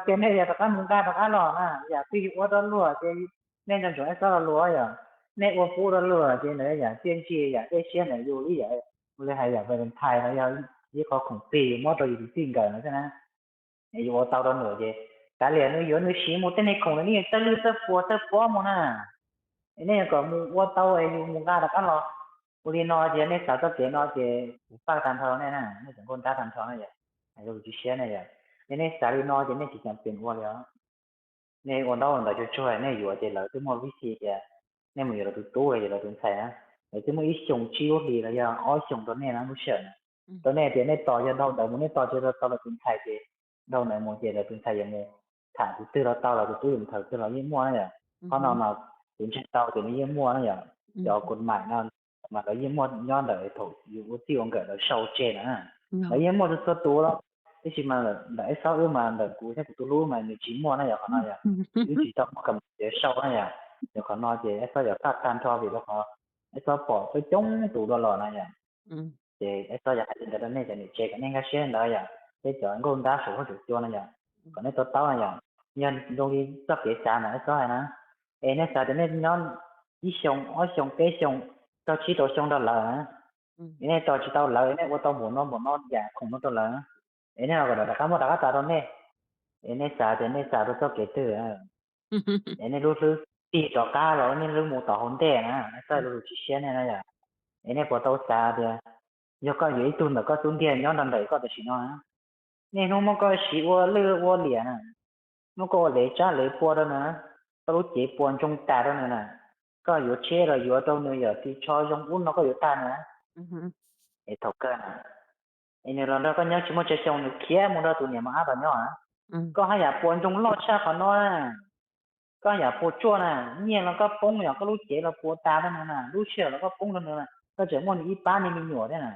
Ces nej yog rov qab mus nqa rov qab los na, yam twg yus ua rau luag ces nej nco ntsoov es xob rau luag yom. Nej ua pub rau luag ces ntawd yam txiaj ntsig yam dej siab ntawm yus li yom. Ua li hais yam Valentine no yog ib qho khoom plig yus muab rau yus tus txij nkawm no xwb na. Yus ua tau rau nws ces kav liam nws yuav nws siv mus tej niag khoom nws yeej txawj lwj txawj puas txawj pob mus na. Es nej yuav kom mus ua tau es yus mus nqa rov qab los. Ua li no ces nej xav txoj kev no ces kuv faj tag nrho nej na, nej cov nkauj nrab tag nrho na yom, yus tsis siab ne yom. Es nej xav li no ces nej tsis ceev faj ua li os. Nej ua ntaub ua ntawv tsuag tsuag nej yuav ces lawv twb muaj vib xis tias nej mus yuav lawv tus tub los yuav lawv tus ntxhais na, lawv twb muaj ib xyoos tsib lub hlis los yog ob xyoos rau nej na lub sij hawm na. Rau nej tias nej tos yog dhau ntawd mus nej tos tsis tau lawv tus ntxhais ces dhau ntawd mus ces lawv tus ntxhais yuav mus tham tus twg los tau, lawv tus tub yuav mus tham tus twg los yeej muaj na yom. Qhov no mas kuv ntseeg tau tias nws yeej muaj na yom. Cov kod maim no mas lawv yeej muaj nyob ntawm thaum yus ua txij ua nkawm lawv sau tseg na. Lawv yeej muaj txhua txhua tus los, tab sis mas ntawm es xob wb mas ntawm kuv thiab kuv tus hlub mas nws tsis muaj na yom, qhov no yom. Wb tsis tau muaj kam tias sau na yom. Yog qhov no ces es xob yuav faj tag nrho vim rau qhov es xob pom coob coob tus dua los na yom. Ces es xob yuav hais li ntawd rau nej cov niam tsev kom nej nkag siab ntawd yom, thiab cov nkauj nrab saum huab saum cua no yom, kom nej to taub na yom. Yog zoo li txoj kev xav ntawm es xob hais na, es nej xav tias nej nyob ib xyoo ob xyoo peb xyoo, tos tsib rau xyoo rau lawv na, es nej tos tsis tau lawv, nej ua tau npaum no npaum no yam khoom no rau lawv, es nej los kom lawv rov qab muab rov qab tas rau nej, es nej xav tias nej xav rau txoj kev twg, es nej lub hlwb tig rov qab los nej hlwb mus tom hauv ntej na, es xob lus tsis siab nej na yom. Es nej puas tau xav tias yog koj yuav ib tug ntawm koj xub ntiag nyob nrog nraim koj tam sim no na, niaj hnub muab koj siv ua lwj ua liam na, muab koj ua lev tsab lev pua rau nws, koj lub cev puas ntsoog tas rau nws na, koj yuav tsheb los yuav rau nws yom, ris tsho zoo ub no koj yuav tag nws na. Es thaum kawg na, es nws los nrog koj nyob tsis muaj tsawg xyoo nws khiav mus nrog tus niam mos ab tom nyob na, koj haj yam puas ntsoog loj tshaj qhov no na. Koj yam puas tsuaj na, nyiaj los koj poob yom, koj lub cev los puas tas rau nws na, lub sij hawm los koj poob rau nws na, koj tseem muaj nws ib pab niag me nyuam thiab na.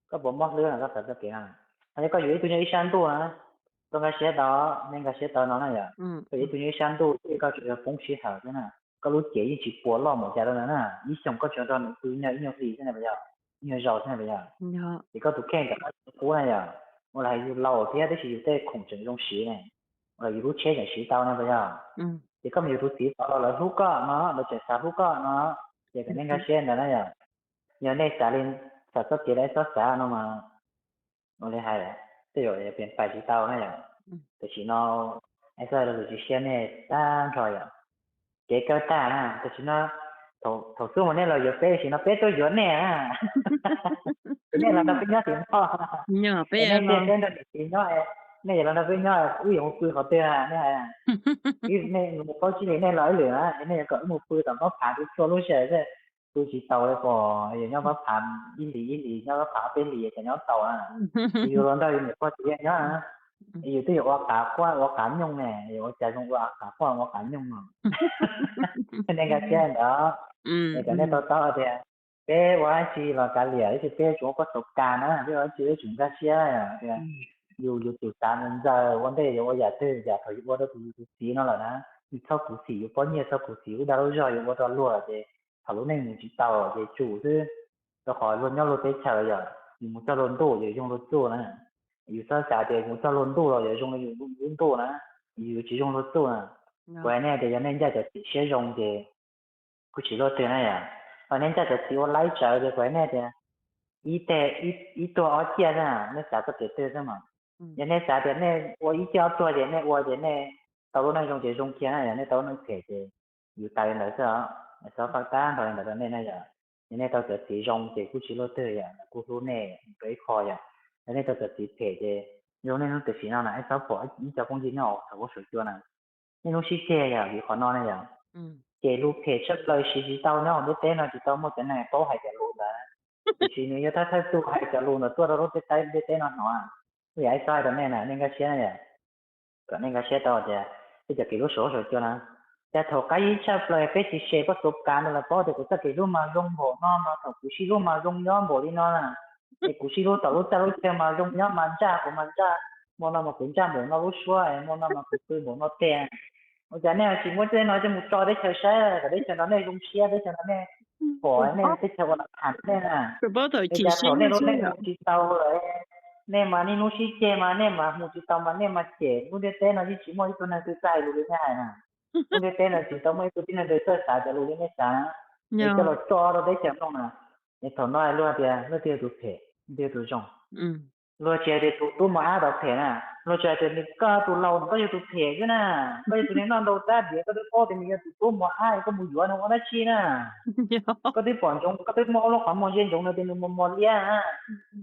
Koj puas mob hlwb na, koj xav txoj kev no. Hos yog koj yuav ib tug nyob ib sab ntuj na, koj nkag siab tau, nej nkag siab tau no na yom. Koj yuav ib tug nyob ib sab ntuj thiab koj tsuas yog poob sij hawm xwb na, koj lub cev yeej tsis puas loj npaum cas rau nws na, ib xyoos koj tsuas nrog nws pw nyob ib nyuag hlis xwb na puas yog, ib nyuag zaus xwb na puas yog. Ces koj tus kheej ntawm koj tsis qub na yom, ua li hais yus laus thiab tab sis yus tej khoom tseem zoo siv ne, ua li yus lub tsheb tseem siv tau ne puas yog. Ces koj mus yuav tus txiv tod los lawv hlub koj no, lawv tseem xav hlub koj no, ces kom nej nkag siab ntawd na yom. Yog nej xav li, xav txoj kev li es xob xav no mas, ua li hais, tej zaum yuav pais tsis tau na yom. Tam sim no es xob lus tsis siab nej tag nrho yom. Kev kawg tag na, tam sim no thaum xub mas nej los yuav peb, tam sim no peb tuaj yuav nej na. Nej los nrog peb nyob tim no, nej tias peb nrog niam txiv nyob, nej yuav los nrog peb nyob, wb yuav mus pw qhov twg nej hais. Nej mus paub tsis li nej los ib lwm na, nej yuav kom wb mus pw tom Pab Phav txhua lub sij hawm xwb, pw tsis tau li pom, yog nyob Pab Phav ib hlis ib hlis, nyob Pab Phav ob peb hlis cas nyob tau na. Yus los nrog yus niam pog txiv nyob na, yus twb yuav ua qav quaj ua qav nyooj ne, yuav ua cas zoo ua qav quaj ua qav nyooj no. Nej nkag siab ntawd, es kom nej to taub tias peb ua dab tsi los kav liam, tab sis peb tsuas ua koj xauv kas na, peb ua dab tsi peb tsuas nkag siab tias yus, yus tus xav ntxaws ua ntej yuav ua yam twg, yam thaum yus ua rau tus yus tus txiv no lawm na, yus txhob khuv xim yus pob nyiaj, txhob khuv xim lub dag lub zog yus ua rau luag ces thaum lub neej mus tsis tau ces tsum xwb. Rau qhov luag nyob luag teb chaws yom, yus mus txog luag ntuj yus zoo luag txuj na. Yus txhob xav tias mus txog luag ntuj los yuav zoo li yus lub ntuj na, yus tsis zoo luag txuj na. Kuv hais nej tias yog nej ncaj cov txiv siab zoo ces kuj tsis luaj twg na yom. Hos nej ncaj cov txiv ua laib tsawv ces kuv hais nej tias ib teg ib tuag ob ciaj xwb na, nej xav txoj kev twg xwb mas. Yog nej xav tias nej ua ib ciaj ob tuag ces nej ua ces nej tau lub neej zoo ces zoo kiag na, yog nej tau lub neej phem ces yus tas li ntawd xwb os. Txhob faj tag nrho li ntawd rau nej na yom. Yog nej tau cov txiv zoo ces kuj tsis luaj twg yom, kuj hlub nej rau ib qho yom. Yog nej tau cov txiv phem ces zoo nej hnub tam sim no na es xob pom ib co phooj ywg nyob thaum ub saum cua na, nej hnub sib ceg yom vim qhov no ne yom. Ces lus phem tshaj plaws siv tsis tau nyob hauv ntiaj teb no, tsis tau muaj cov neeg paub hais cov lus ntawd. Tiam sis nws yog thawj thawj tug hais cov lus ntawd tuaj rau lub teb, teb, ntiaj teb no hnov. Kuj yam es xob hais rau nej na, nej nkag siab na yom. Kom nej nkag siab tau tias peb cov kev hlub saum huab saum cua na, cas thaum qab ib tshaj plaws peb tsis share koj tus kav ntawd los paub tias kuv txoj kev hlub mas zoo npaum no no, thaum kuv sib hlub mas zoo nyob npaum li no na. Es kuv sib hlub tom lub txaj lub chaw mas zoo nyob mas ntsaj kuv mas ntsaj, hmo no mas kuv ntsaj npaum no lub suab, hmo no mas kuv pw npaum no teg. Ua cas nej tsis muab tej no coj mus tso teb chaws saib kom teb chaws nrog nej zoo siab, teb chaws nrog nej pom, nej teb chaws ua lam tham nej na. Es cas thaum nej lub neej mus tsis tau lawm, Nej mas niaj hnub sib ceg mas nej mas mus tsis tau mas nej mas cem. Lub ntiaj teb no yeej tsis muaj ib tug neeg twg txawj hais lus li nej hais na. Lub ntiaj teb no tsis tau muaj ib tug tib neeg twg txawj xav cov lus li nej xav na. Es coj los tso rau teb chaws mloog na. Es thaum no luag tias leej twg yog tus phem, leej twg yog tus zoo. Luag tsis hais tias tus tub mos ab tau phem na, luag tsis hais tias koj tus laus koj yog tus phem xwb na, koj yog tus neeg noj ntau rab diav, koj twb paub tias nws yog tus tub mos ab, koj mus yuav nws ua dab tsi na? Koj twb pom ntsoov, koj twb muaj ob lub qhov muag ze ntsoov nws tias nws mos mos liab na,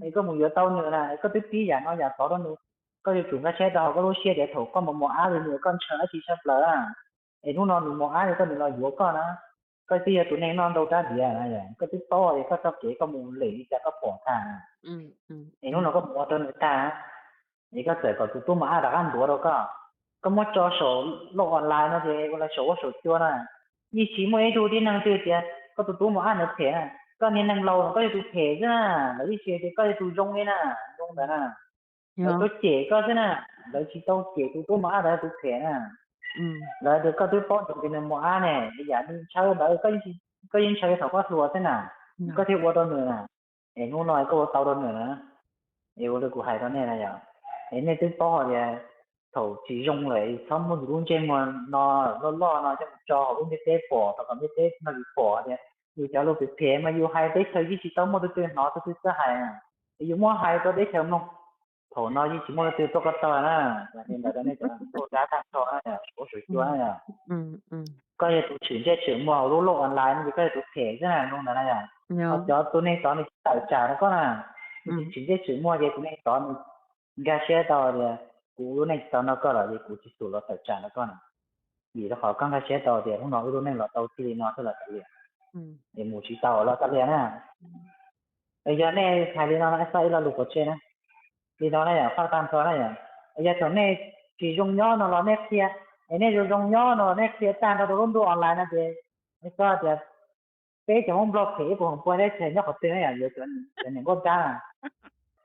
es koj mus yuav tau nws na, es koj twb pib yam no yam tod rau nws, koj yuav tsum nkag siab tau hauv koj lub siab tias thaum koj mos mos ab li nws koj ntshaw dab tsi tshaj plaws na. Es hnub no nws mos ab li koj nws los yuav koj na, koj twb yog tus neeg noj ntau rab diav na, koj twb paub es koj txoj kev koj mus lem li cas koj pom tag. Es hnub no koj mus ua rau nws tag, es koj txawm kom tus tub mos ab rov qab ntuav rau koj, koj muab tso saum lub online no ces ua li saum huab saum cua na, yeej tsis muaj ib tug tib neeg twg tias koj tus tub mos ab ntawd phem na. Koj niag neeg laus no koj yog tus phem xwb na, lawv yeej tsis hais tias koj yog tus zoo li na, zoo ntawd na. Lawv tuaj cem koj xwb na, lawv tsis tau cem tus tub mos ab ntawd tus phem na. Lawv tias koj twb paub ntsoov tias nws mos ab ne, yam li ntshaw ntawd koj yeej ntshaw thaum koj hluas xwb na, koj thiaj ua rau nws na. Es hnub no koj ua tau rau nws na. Es ua li kuv hais rau nej na yom, es nej twb paub tias thaum tsis zoo lawm txhob muab yus lub ntsej muag no loj loj no coj mus tso hauv lub ntiaj teb pom, rau kom ntiaj teb no yus pom tias yus cov lus phem phem mas yus hais teb chaws yeej tsis tau muaj tus twg hnov tus twg txawj hais na. Es yus muab hais rau teb chaws mloog, thaum no yeej tsis muaj leej twg tuaj koj tog na. Yog li ntawd rau nej cov nkauj dab tag nrho na, saum huab saum cua na yom, koj yog tus tshwm ntsej tshwm muag hauv lub loj online no ces koj yog tus phem xwb na, zoo ntawd na yom. Ho cov tus neeg tod nws tsis tawm tsam rau koj na, nws tsis tshwm ntsej tshwm muag ces tus neeg tod nws nkag siab tau tias kuv lub neej tsis tau nrog koj lawm ces kuv tsis xum los tawm tsam rau koj na. Vim rau qhov koj nkag siab tau tias hnub no wb lub neej los tau txij li no xwb los tau li, es mus tsis tau los tau li na. Es yog nej hais li no no, ib lo lus pov tseg na, li no na yom, faj tag nrho na yom. Es yog thaum nej tsis zoo nyob no los nej qhia, es nej zoo zoo nyob no los nej qhia tag nrho rau lub ntuj online no ces, es koj tias peb cov Hmoob Nplog phem ib puas hoom pua teb chaws nyob qhov twg na yom, yog cov niam nkauj dab na.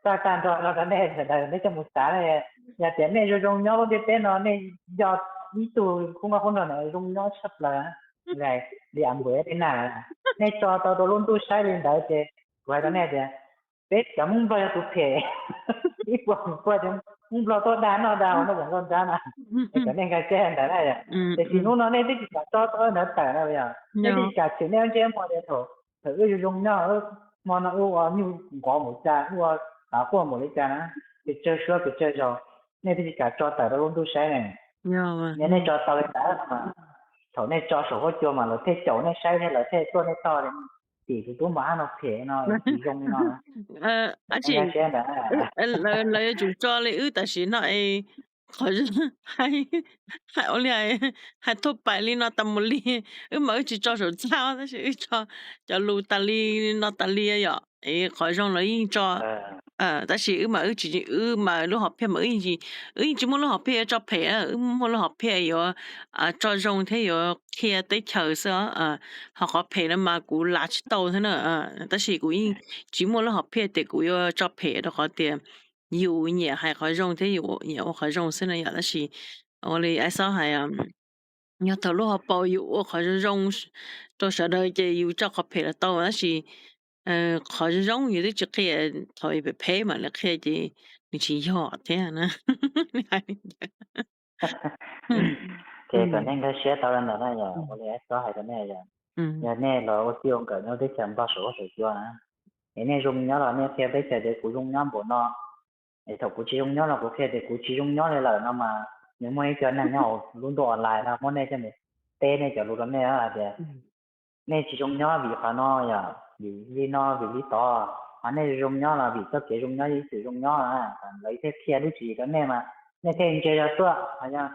Faj tag nrho no rau nej sawv daws nej coj mus xav na. Yog tias nej zoo zoo nyob lub ntiaj teb no nej yog ib tug khub nkauj khub nraug na zoo nyob tshaj plaws li a npawg tej na, nej tso tau rau lub ntuj saib li ntawd ces kuv hais rau nej tias peb cov Hmoob Nplog yog tus phem, ib puas hoom pua cov Hmoob Nplog tuaj dag noj dag haus nrog cov nkauj dab na. Es kom nej nkag siab ntawd na yom. Tiam sis hnub no nej twb tsis kam tso tau ntawd tawm na yom, nej twb tsis kam tshwm nej lub ntsej muag tias thaum, thaum wb zoo zoo nyob, hmo no wb ua nyuj nqov npaum cas, wb ua qav quaj npaum li cas na, pes tsawg suab pes tsawg zaus, nej twb tsis kam tso tawm rau lub ntuj saib ne. Yog nej tso tau li ntawd mas thaum nej tso saum huab cua mas lawv thiaj caum nej saib thiab lawv thiaj tuaj nej tog li, tim tus tub mos ab no phem no tsis zoo li no. Nkag siab ntawd. Lawv yuav tsum tso li wb tam sim no es qhov hais ua li hais thuaj pais li no tas mus li, wb mas wb tsis tso saum txaj tab sis wb tso cov lus tas li no tas li yom. Qhov zoo los yeej tso, tab sis wb mas wb tsis, wb mas lub hom phiaj mas wb yeej tsis, wb yeej tsis muaj lub hom phiaj yuav tso phem, wb muaj lub hom phiaj yuav tso zoo thiab yuav qhia teb chaws xwb. Ho qhov phem no mas kuv lav tsis tau thiab na, tab sis kuv yeej tsis muaj lub hom phiaj tias kuv yuav tso phem rau qhov tias yus nyiam hais qhov zoo thiab yus nyiam ua qhov zoo xwb na yom. Tab sis ua li Aib Xob hais, yog thaum lub hauv paus yus ua qhov zoo zoo rau sawv daws ces yus tso qhov phem los tau, tab sis qhov zoo zoo yus twb tsis qhia, thaum phem phem mam li qhia ces nws tsis yog thiab na. Ces kom nej nkag siab tau li ntawd na yom, ua li Aib Xob hais rau nej yom. Yog nej los ua txij ua nkawm nyob teb chaws Nplog saum huab saum cua na, es nej zoo nyob los nej qhia teb chaws tias kuv zoo nyob npaum no, es thaum kuv tsis zoo nyob los kuv qhia tias kuv tsis zoo nyob li lawm no mas, nws muaj ib co neeg nyob hauv lub ntuj online no muab nej coj mus teb nej cov lus rau nej hais tias nej tsis zoo nyob vim qhov no yom, vim li no vim li tod, ho nej zoo nyob los vim txoj kev zoo nyob yeej ib txwm zoo nyob na. Lawv thiaj qhia lub tswv yim rau nej mas nej thiaj ntse zog tuaj. Ho yog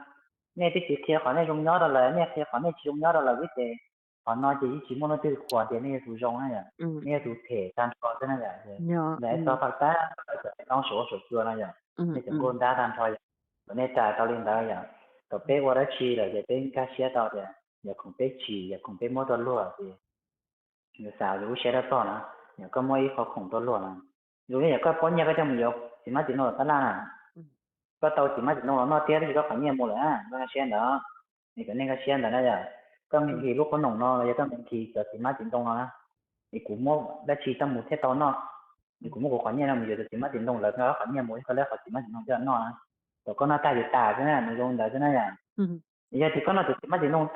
nej twb tsis qhia qhov nej zoo nyob rau lawv, nej qhia qhov nej tsis zoo nyob rau lawv xwb ces qhov no ces yeej tsis muaj leej twg qhuas tias nej yog tus zoo na yom, nej yog tus phem tag nrho xwb na yom. Lawv tso faj tab no saum huab saum cua no yom, nej cov nkauj ntab tag nrho yom, kom nej ras tau li ntawd yom. Thaum peb ua dab tsi lawm ces peb nkag siab tau tias yog khoom peb tsim, yog khoom peb muab rau luag ces nws xav yus lub siab dab tog na. Yog koj muab ib qho khoom rau luag na, zoo li yog koj pob nyiaj koj coj mus yuav txiv mab txiv ntoo tom tab laj na, koj tau txiv mab txiv ntoo los noj thiab tab sis koj qhov nyiaj mus lawm na, koj nkag siab ntawd. Es kom nej nkag siab ntawd na yom, koj nqhis lub qhob noom no los yog koj nqhis cov txiv mab txiv ntoo no na, es kuv muab dab tsi coj mus thiaj tau noj. Kuv muab kuv qhov nyiaj no mus yuav tus txiv hmab txiv ntoo lawv qhov nyiaj mus, koj lawv qhov txiv hmab txiv ntoo coj noj na. Thaum koj noj tag ces tas xwb na, nws zoo ntawd xwb na yom. Yog tias koj noj tus txiv hmab txiv ntoo